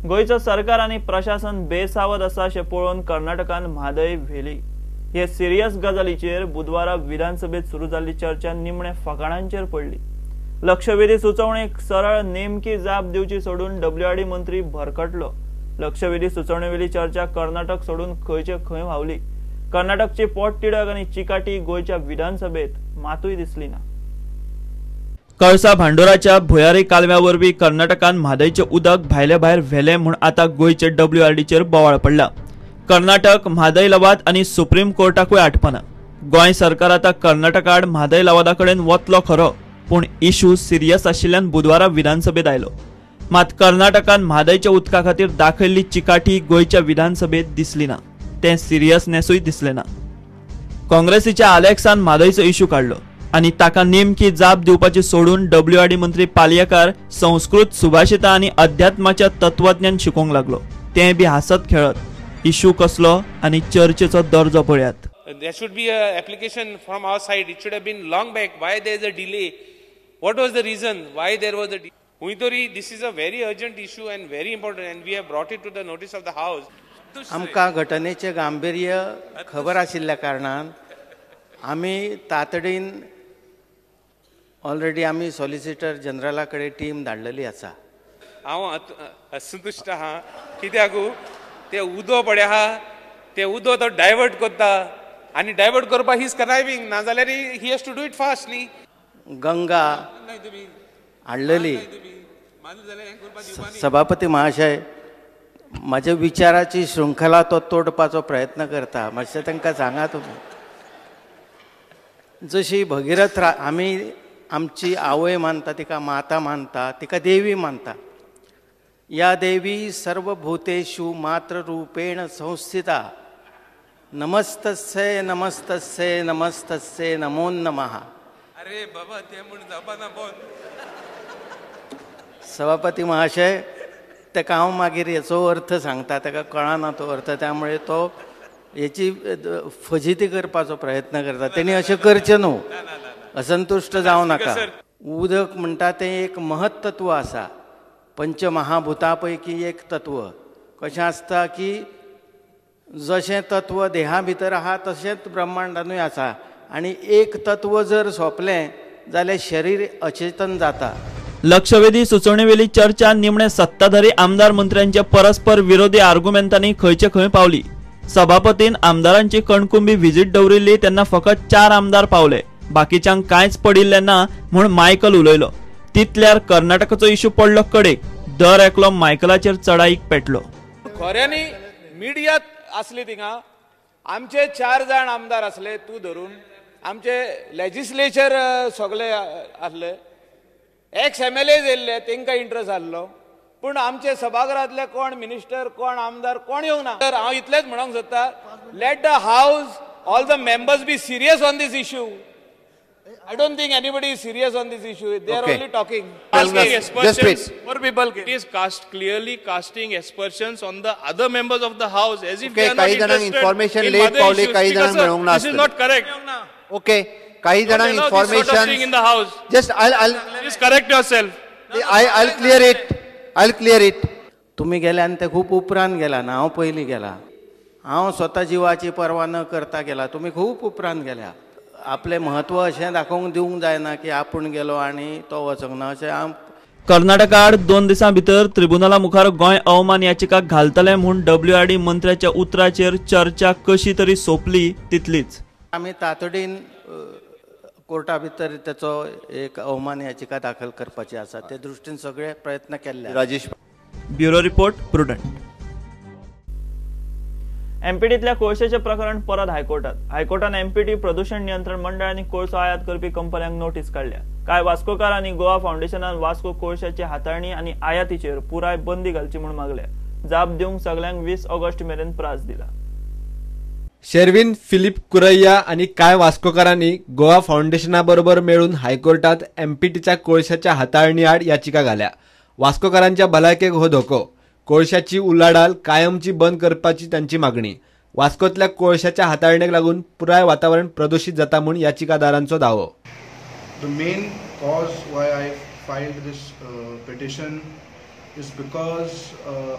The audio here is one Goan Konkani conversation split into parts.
गोंयचो सरकार आनी प्रशासन बेसावध आसा अशें पळोवन कर्नाटकान म्हादय व्हेली. हे सिरियस गजालीचेर बुधवारा विधानसभेत सुरू जाल्ली चर्चा निमणे फकाणांचेर पडली. लक्षवेधी सुचोवणेक सरळ नेमकी जाप दिवची सोडून डब्ल्यूआरडी मंत्री भरकटलो. लक्षवेधी सुचोवणेवेली चर्चा कर्नाटक सोडून खंयचे खंय व्हांवली. कर्नाटकची पोटतिडक आनी चिकाटी गोंयच्या विधानसभेत मातूय दिसली ना. कळसा भांडोराच्या भुयारी कालव्या वरवीं कर्नाटकान म्हादयचें उदक भायले भायर व्हेलें म्हूण आतां गोंयचे डब्ल्यूआरडीचेर बोवाळ पडला. कर्नाटक म्हादय लवाद आनी सुप्रीम कोर्टाकूय आटपना. गोंय सरकार आतां कर्नाटकाआड म्हादय लवादा कडेन वतलो खरो, पूण इशू सिरियस आशिल्ल्यान बुधवारा विधानसभेत आयलो. मात कर्नाटकान म्हादयच्या उदका खातीर दाखयल्ली चिकाटी गोंयच्या विधानसभेत दिसली ना. तें सिरियसनेसूय दिसलें ना. काँग्रेसीच्या आलेक्सान म्हादयचो इशू काडलो आनी ताका नेमकी जाप दिवपाची सोडून डब्ल्यूआरडी मंत्री पालयेकार संस्कृत सुभाषिता आनी अध्यात्माच्या तत्वज्ञान शिकोवंक लागलो. तें बी हांसत खेळत. इशू कसलो आनी चर्चेचो दर्जो पळयात. There should be a application from our side. It should have been long back. Why there is a delay? What was the reason? Why there was a delay? Huitori, this is a very urgent issue and very important, and we have brought it to the notice of the house. आमकां घटनेचें गांभीर्य खबर आशिल्ल्या कारणान आमी तातडीन ऑलरेडी आमी सॉलिसिटर जनरला कडेन टीम धाडलेली आसा. हांव असंतुश्ट आहा कित्याक ते उदो पळय आहा, ते उदो तो डायवर्ट करता आनी डायवर्ट करपाक he is कनायविंग, नाजाल्यार he has to do it fast न्ही. गंगा हाडलेली. सभापती महाशय, म्हाज्या विचाराची शृंखला तो तोडपाचो प्रयत्न करता, मातशें तांकां सांगा तुमी. जशी भगीरथ आमी आमची आवय मानता, तिका माता मानता, तिका देवी मानता. या देवी सर्वभूतेषु मातृरूपेण संस्थिता नमस्तस्यै नमस्तस्यै नमस्तस्यै नमो नमः. अरे बाबा ते म्हूण जावपाना बोल. सभापती महाशय, ताका हांव मागीर हेचो अर्थ सांगता, ताका कळना तो अर्थ, त्यामुळे तो हेची फजिती करपाचो प्रयत्न करता. तेणी अशें करचें न्हू, असंतुश्ट जावं नाका. उदक म्हणटा तें एक महत्तत्व आसा, पंचमहाभूता पैकी एक तत्व. कशें आसता की जशें तत्व देहा भितर आहा तशेंच ब्रह्मांडानूय आसा, आनी एक तत्व जर सोंपलें जाल्यार शरीर अचेतन जाता. लक्षवेधी सुचोवणेवेली चर्चा निमणे सत्ताधारी आमदार मंत्र्यांच्या परस्पर विरोधी आर्गुमेंटांनी खंयचे खंय पावली. सभापतीन आमदारांची कणकुंबी व्हिजीट दवरिल्ली तेन्ना फकत 4 आमदार पावले, बाकीच्यांक कांयच पडिल्लें ना म्हूण मायकल उलयलो. तितल्यार कर्नाटकाचो इशू पडलो कडेक. दर एकलो मायकलाचेर चढाईक पेटलो. खऱ्यांनी मिडिया आसली थिंगा, आमचे 4 जाण आमदार आसले तूं धरून, आमचे लेजिस्लेचर सगळे आसले, एक्स एमएलए येयल्ले, तांकां इंट्रस्ट आसलो, पूण आमचे सभाघरांतले कोण मिनिस्टर कोण आमदार कोण येवंक ना. तर हांव इतलेंच म्हणूंक सोदता, let the house all the members be serious on this issue. I don't think anybody is serious on this issue. They are only talking. Just wait. More people. It is clearly casting aspersions on the other members of the house as if they are not interested. Information late पावले, काही जणांक मेळोंक ना. This is not correct. Okay, काही जणांक information in the house. Just I'll just correct yourself. I'll clear it. I'll clear it. तुम्ही गेल्या आणि ते खूप उपरांत गेला ना, हांव पयलीं गेला. हांव स्वता जिवाची पर्वा न करता गेला, तुमी खूप उपरांत गेल्या. आपलें म्हत्व अशें दाखोवंक दिवंक जायना की आपूण गेलो आनी तो वचोंक ना अशें. हांव कर्नाटका आड 2 दिसां भितर त्रिबुनाला मुखार गोंय अवमान याचिका घालतले म्हूण डब्ल्यूआरडी मंत्र्याच्या उतराचेर चर्चा कशी तरी सोंपली तितलीच. आमी तातडीन कोर्टा भितर तेचो एक अवमान याचिका दाखल करपाची आसा, ते दृश्टीन सगळे प्रयत्न केल्ले. Rajesh, bureau report, Prudent. एमपीटीतल्या कोळशेचें प्रकरण परत हायकोर्टात. हायकोर्टान एमपीटी प्रदूषण नियंत्रण मंडळ आनी कोळसो आयात करपी कंपन्यांक नोटीस काडल्या. कांय वास्कोकार आनी गोवा फावंडेशनान वास्को कोळशाची हाताळणी आनी आयातीचेर पुराय बंदी घालची म्हूण मागल्या. जाप दिवंक सगल्यांक 20 ऑगस्ट मेरेन प्रास दिला. शेरविन फिलीप कुरैया आनी कांय वास्कोकारांनी गोवा फावंडेशना बरोबर मेळून हायकोर्टात एमपीटीच्या कोळशाच्या हाताळणी आड याचिका घाल्या. वास्कोकारांच्या भलायकेक हो धोको. कोळशाची उलाढाल कायमची बंद करपाची तांची मागणी. वास्कोतल्या कोळशाच्या हाताळणेक लागून पुराय वातावरण प्रदूषित जाता म्हूण याचिकादारांचो दावो. The main cause why I filed this petition is because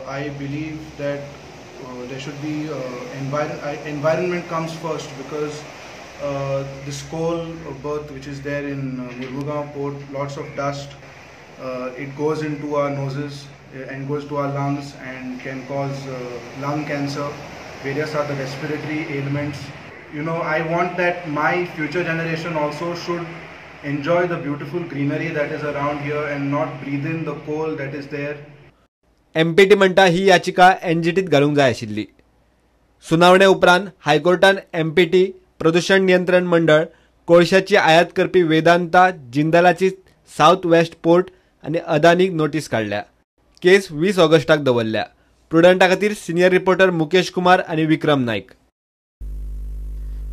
I believe that there should be environment comes first, because this coal berth which is there in Murmugao port, lots of dust, it goes into our noses and goes to our lungs and can cause lung cancer, various other respiratory ailments. You know, I want that my future generation also should enjoy the beautiful greenery that is around here and not breathe in the coal that is there. MPT म्हणटा ही याचिका एनजीटीत घालूंक जाय आशिल्ली. सुनावणे उपरांत हायकोर्टान एमपीटी, प्रदूषण नियंत्रण मंडळ, कोळशाची आयात करपी वेदांता, जिंदलाची साउथ वेस्ट पोर्ट आनी अदानीक नोटीस काडल्या. केस 20 ऑगस्टाक दवरल्या. प्रुडंटा खातीर सिनियर रिपोर्टर मुकेश कुमार आनी विक्रम नायक.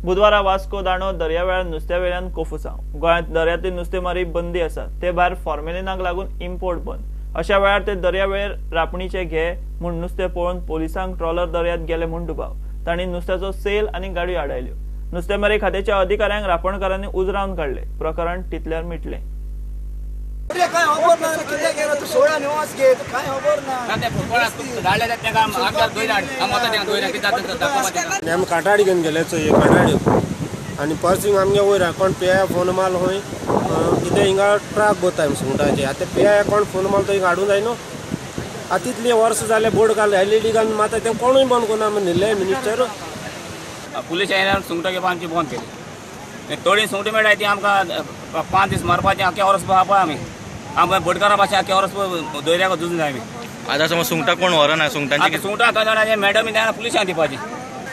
बुधवारा वास्को दांडो दर्यावेळार नुस्त्यावेल्यान कोफुसांव. गोंयांत दर्यांतली नुस्तेमारी बंदी आसा, ते भायर फॉर्मेलिनाक लागून इम्पोर्ट बंद. अशा वेळार ते दर्यावेळेर रापणीचे घे म्हूण नुस्तें पळोवन पोलिसांक ट्रॉलर दर्यांत गेले म्हूण दुबाव. तांणी नुस्त्याचो सेल आनी गाडयो आडायल्यो. नुस्तेमारी खात्याच्या अधिकाऱ्यांक रापणकारांनी उजरावन काडले. प्रकरण तितल्यार मिटलें. आमी काटाडी घेवन गेले चोय, काटाडी आनी पर्सिंग आमगे वयर कोण पेया फोन मारलो खंय कितें हिंगा ट्रक बोताय सुंगटाचे. आतां पेया कोण फोन मारलो तो हिंगा हाडूंक जाय न्हू. आतां तितले वर्स जाले बोर्ड घाल एलईडी घालून माता तें कोणूय बंद करना न्हिल्ले मिनिस्टर. पुलीस आयल्यार सुंगटां घेवपा आमची बंद केली. थोडी सुंगटां मेळटाय ती आमकां 5 दीस मारपाची आख्या वर्स पळय आमी आमकां बोटकारा भाशेन आख्या वर्स दर्याक झुजून जाय आमी. आतां समज सुंगटां कोण व्हरना, सुंगटांची सुंगटां जाणां मॅडम पुलिसांक दिवपाची.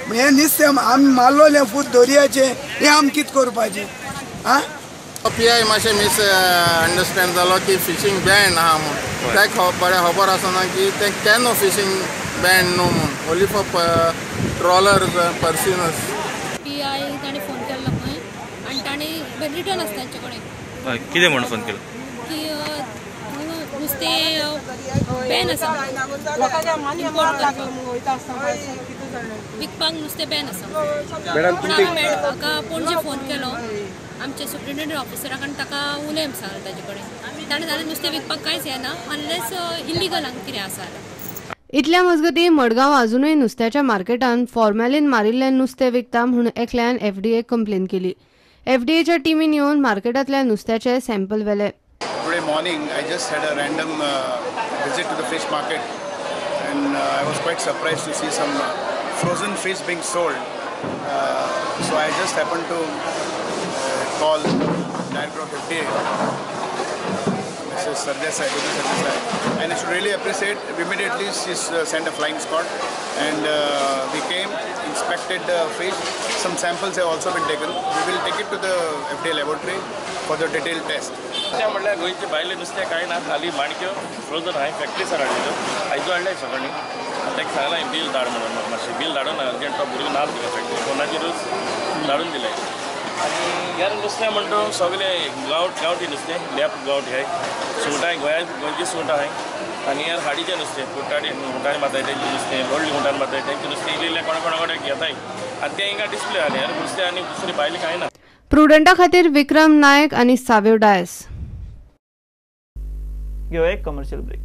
हें नुस्तें आमी मारलोलें फूत दर्याचें, हें आमी कितें करपाचें? आं, पी I मातशें मिस अंडरस्टँड जालो की फिशींग बॅन आहा म्हूण. तें बरें खबर आसना की तें केन्ना फिशींग बॅन न्हू म्हूण, only for trawlers purse seiners. P I ताणें फोन केल्लो खंय आनी ताणें रिटर्न आसा तांचे कडेन. कितें म्हूण फोन केलो? की नुस्तें बॅन आसा, इम्पोर्ट करपाक, विकपाक नुस्तें बॅन आसा. पूण हांवें म्हाका पणजे फोन केलो आमच्या सुप्रिंटेंडंट ऑफिसराक आनी ताका उलय सांगलें ताजे कडेन. ताणें सांगलें नुस्तें विकपाक कांयच येना अनलेस इल्लिगल हांगा कितें आसा जाल्यार. इतल्या मजगतीं मडगांव अजुनूय नुस्त्याच्या मार्केटांत फॉर्मेलिन मारिल्लें नुस्तें विकता म्हूण एकल्यान एफडीएक कंप्लेन केली. एफडीएच्या टिमीन येवन मार्केटांतल्या नुस्त्याचे सॅम्पल व्हेले. Today morning I just had a random visit to the fish market and I was quite surprised to see some frozen fish being sold. So I just happened to call Director of FDA, Mrs. Sardesai, Dr. Sardesai, and I should really appreciate immediately she sent a flying squad and we came, inspected the fish. Some samples have also been taken. We will take it to the FDA laboratory for the detailed test. म्हणल्यार गोंयचे भायले नुस्तें कांय ना, खाली माणक्यो फ्रोजन हांवें फॅक्टरी सर हाडलेल्यो, आयजो हाडले सगळ्यांनी. ताका सांगलां बील धाड म्हणून, मातशें बील धाडून अर्जंट तो भुरगो ना तुका फॅक्टरी फोनाचेरूच धाडून दिलें. आनी ह्या नुस्तें म्हणटा सगळें गांवठी नुस्तें, लेप गांवठी आहाय, सुंगटां गोंया गोंयची सुंगटां आहाय आनी ह्या हाडीचें नुस्तें, कुट्टाडी हुंटांनी मारताय तेंचें नुस्तें, व्हडलीं हुंटान मारताय तेंचें नुस्तें इल्लें इल्लें कोणा कोणा कडेन घेताय आनी तें हिंगा डिस्प्ले जालें. ह्या नुस्तें आनी दुसरें भायलें कांय ना. प्रुडंटा खातीर विक्रम नायक आनी साव्यो डायस. घेवया एक कमर्शियल ब्रेक.